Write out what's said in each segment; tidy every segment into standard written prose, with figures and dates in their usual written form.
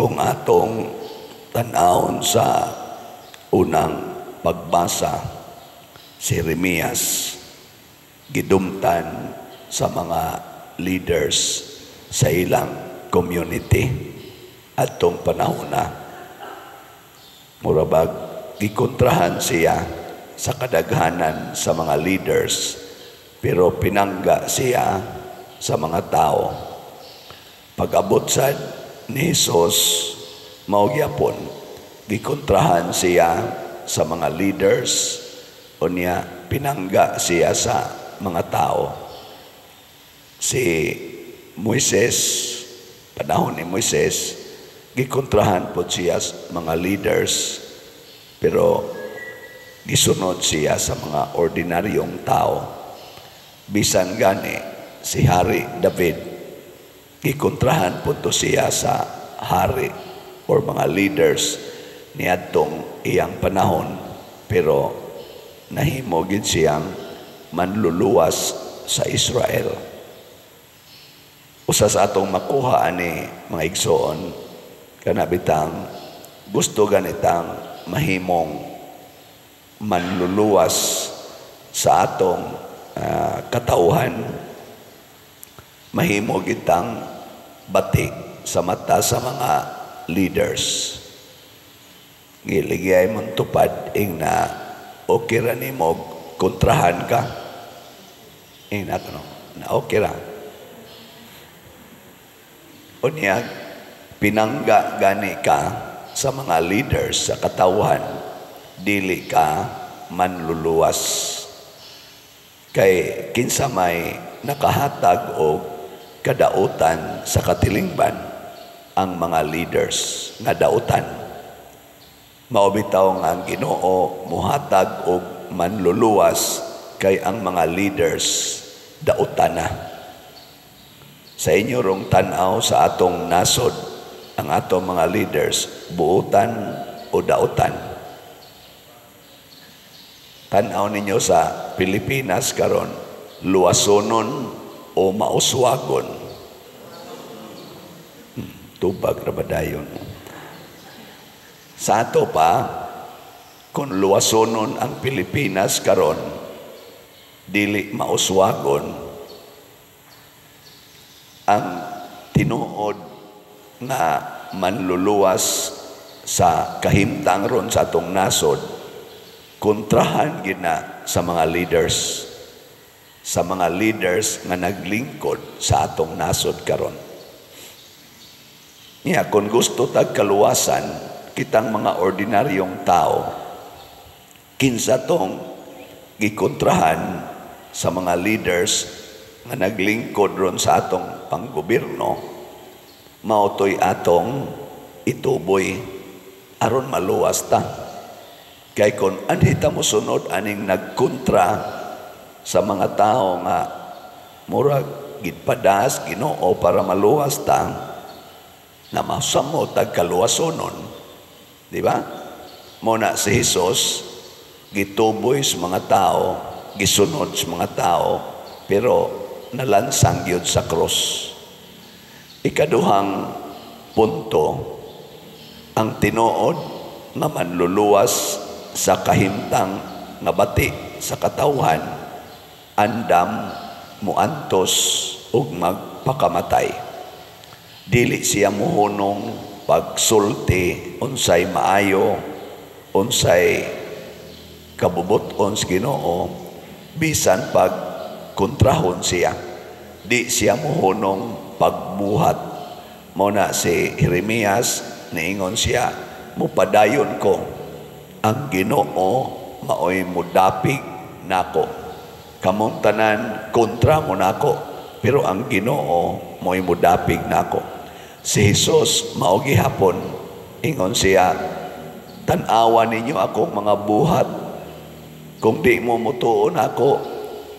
Kung atong tan-awon sa unang pagbasa, si Jeremias gidumtan sa mga leaders sa ilang community atong panahon na. Murabag gikontrahan siya sa kadaghanan sa mga leaders, pero pinangga siya sa mga tao. Pag-abot sad ni Jesus, mao gyapon, gikontrahan siya sa mga leaders, unya pinangga siya sa mga tao. Si Moises, panahon ni Moises, gikontrahan po siya sa mga leaders, pero gisunod siya sa mga ordinaryong tao. Bisan gani si Hari David, gikontrahan po to siya sa hari or mga leaders niadtong iyang panahon, pero nahimo gid siyang manluluwas sa Israel. Usa sa atong makuha ani, mga igsoon, kana bitang gusto ganitang mahimong manluluwas sa atong katauhan, mahimo gitang bati sa mata sa mga leaders. Giligay mong tupad, ing na okay ra nimo kontrahan ka. Ing na no, na okay ra. Unya pinangga gani ka sa mga leaders sa katawhan, dili ka manluluwas. Kay kinsa may nakahatag og kadautan sa katilingban? Ang mga leaders nga dautan. Mao bitaw nga ang Ginoo muhatag og manluluwas kay ang mga leaders dautan na. Sa inyo rong tan-aw sa atong nasod, ang atong mga leaders, buutan o dautan? Tan-aw ninyo sa Pilipinas karon, luwasonon o mauswagon? Tubag ra ba dayon? Sa ato pa, kung luwasonon ang Pilipinas karon, dili mauswagon, ang tinuod nga manluluwas sa kahimtang ron sa atong nasod, kontrahan gina sa mga leaders, sa mga leaders nga naglingkod sa atong nasod karon. Niya, kung gusto tag kaluwasan, kitang mga ordinaryong tao, kinsa tong gikontrahan sa mga leaders nga naglingkod ron sa atong panggobyerno, mao to'y atong ituboy aron maluwas ta. Kay kung anhi ta mosunod aning nagkontra sa mga tao nga murag gidpadas Ginoo para maluwas ta, na masamo tag kaluwasonon, di ba? Mo na si Jesus gituboy sa mga tao, gisunod sa mga tao, pero nalansang gyud sa krus. Ikaduhang punto, ang tinuod nga manluluwas sa kahimtang nga bati sa katawhan, andam muantos ug magpakamatay. Dili siya muhunong pagsulti unsay maayo, unsay kabubuton sa Ginoo, bisan pag kontrahon siya. Di siya muhunong pagbuhat. Mo na si Jeremias, niingon siya, "Mupadayon ko, ang Ginoo maoy mudapig nako. Kamong tanan kontra mo nako, pero ang Ginoo mo'y mudapig nako." Si Jesus mao gihapon, ingon siya, "Tan-awa ninyo akong mga buhat. Kung di mo mutuon ako,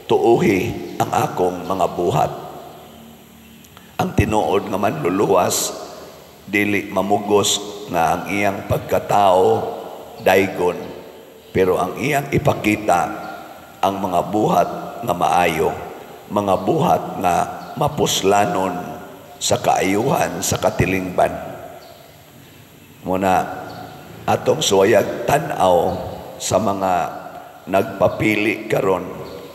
tuuhi ang akong mga buhat." Ang tinuod nga manluluwas, dili mamugos nga ang iyang pagkatao daygon, pero ang iyang ipakita ang mga buhat nga maayo, mga buhat nga mapuslanon sa kaayuhan sa katilingban. Muna atong suwayag tan-aw sa mga nagpapili karon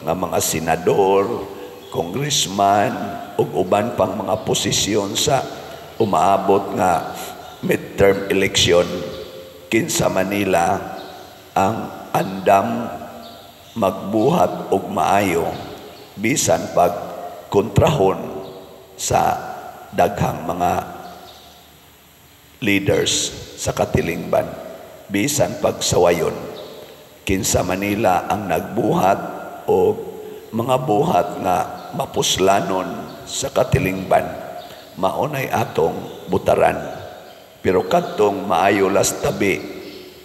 nga mga senador, congressman ug uban pang mga posisyon sa umaabot nga midterm election, kinsa Manila ang andam magbuhat og maayo bisan pag kontrahon sa daghang mga leaders sa katilingban, bisan pag sawayon, kinsa Manila ang nagbuhat o mga buhat nga mapuslanon sa katilingban, maunay atong butaran. Pero kadtong maayo las tabi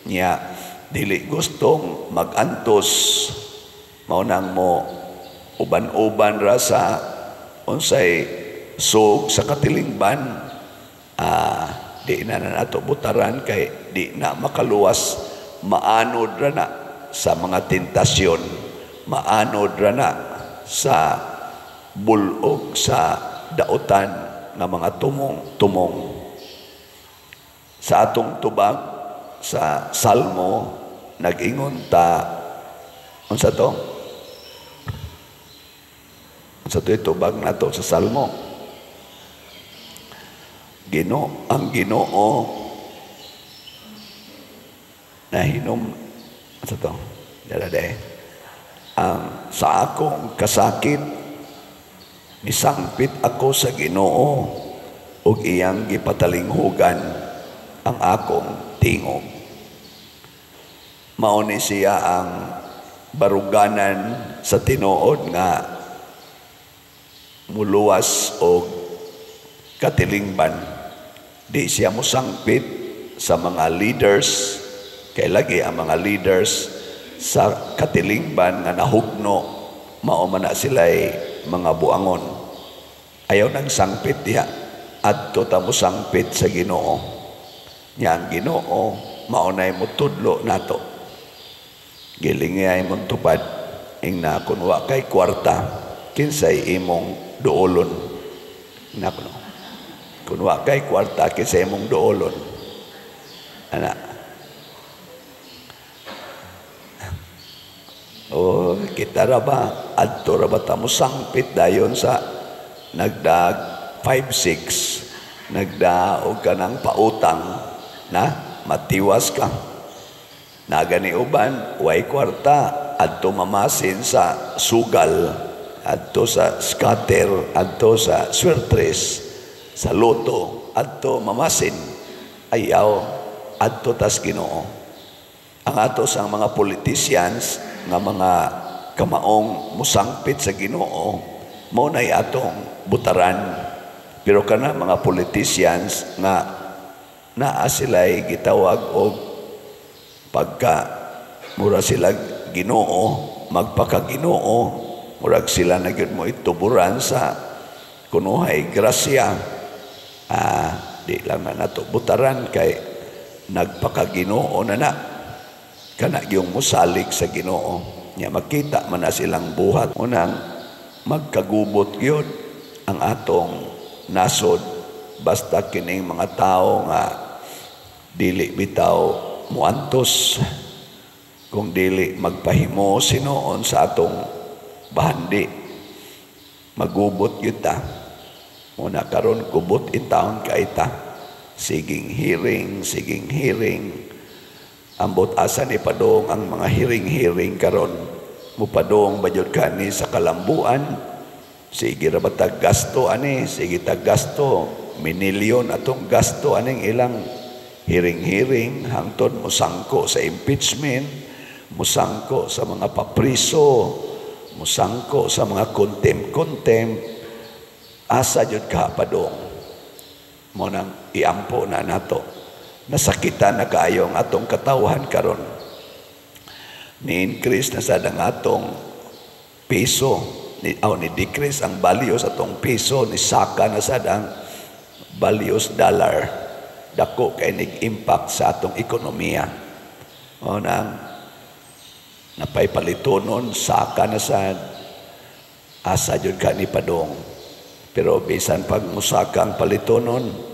niya, dili gustong magantos, mao nang mo uban-uban ra sa unsay sug sa katilingban, di na na nato butaran kay di na makaluwas, maanod ra na sa mga tentasyon, maanod ra na sa bulog sa dautan nga mga tumong tumong. Sa atong tubag sa Salmo, nag-ingon ta, unsa to? Unsa to tubag nato sa Salmo? Gino ang Ginoo nahinom, unsa to? Dala de. Ang sa akong kasakit, misangpit ako sa Ginoo ug iyang gipatalinghugan ang akong tingog. Mao ni siya ang baruganan sa tinuod nga muluwas og katilingban. Di siya mosangpit sa mga leaders kay lagi ang mga leaders sa katilingban nga nahugno, mao man na sila'y mga buangon. Ayaw nang sangpit diha. Adto ta mo sangpit sa Ginoo. Nya ang Ginoo mao nay motudlo nato. Gilingay mong tupad ing na kun wa kay kwarta, kinsay imong duolon? Nako no. Kun wa kay kwarta, kinsay imong duolon? Ana. Oh, kita ra ba adto ra ba ta mo sangpit dayon sa nagdag 5-6, nagdaog ka ng pautang na matiwas ka. Nagani uban way kwarta, adto mamasin sa sugal, adto sa scatter, adto sa swertres, sa loto, adto mamasin. Ayaw, adto tas Ginoo. Ang ato sa mga politicians nga mga kamaong musangpit sa Ginoo, mao nay atong butaran. Pero kana mga politicians nga naa sila'y gitawag og pagka mura sila Ginoo, magpakaginoo, murag sila na gyud mo ituburan sa kunuhay grasya, di lang na nato butaran kay nagpakaginoo na na. Kana yung musalig sa Ginoo nya makita man na silang buhat. Unang magkagubot gyud ang atong nasod basta kining mga tao nga dili bitaw muantos, kung dili magpahimo sinuon sa atong bahandi, magubot gyud ta. Muna karon gubot in taon kay ta, siging hearing, siging hearing. Ambot asa ni padong ang mga hearing-hearing karon? Mupadong ba jud kani sa kalambuan? Sige ra ba tag gasto ani? Sige tag gasto, minilyon atong gasto aning ilang hearing-hearing hangtod mosangko sa impeachment, musangko sa mga papriso, musangko sa mga contempt-contempt. Asa jud ka padong? Mo nang iampo na nato. Nasakitan na kaayo ang atong katawhan karon. Ni-increase na sad ang atong piso, ni, oh, ni decrease ang value sa atong piso, ni saka na sad ang values dollar. Dako kay nig-impact sa atong ekonomiya. O nang napay palitonon, saka na sad, asa jud ka ni padong? Pero bisan pag musaka ang palitonon,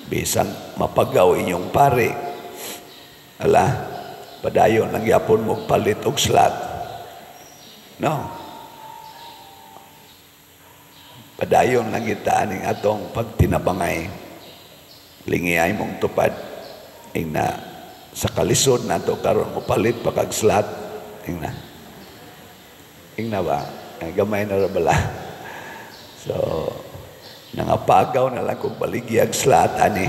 Bisan mapagaw inyong pare, ala, padayon lang gyapon mo palit og slot. No. Padayon lang kita aning atong pagtinabangay. Lingiay mong tupad. Ingna sa kalisod nato karon, mo palit pa kag slot. Ingna. Ingna ba? Ay, gamay na ra bala. So, nangapagaw na lang kung baligyag slot ani.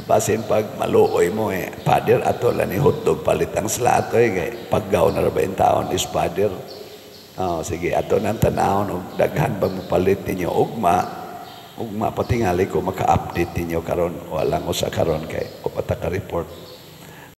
Basin pag maluoy mo eh, "Father, ato lang ni hotdog palit ang slot oy," kay paggaw na ra ba yung taon is Father. Oh, sige, ato nang tanawon og daghan bang mopalit ninyo ugma. Ugma patingali ko maka-update ninyo karon, walang usa karon kay o pa ta ka report.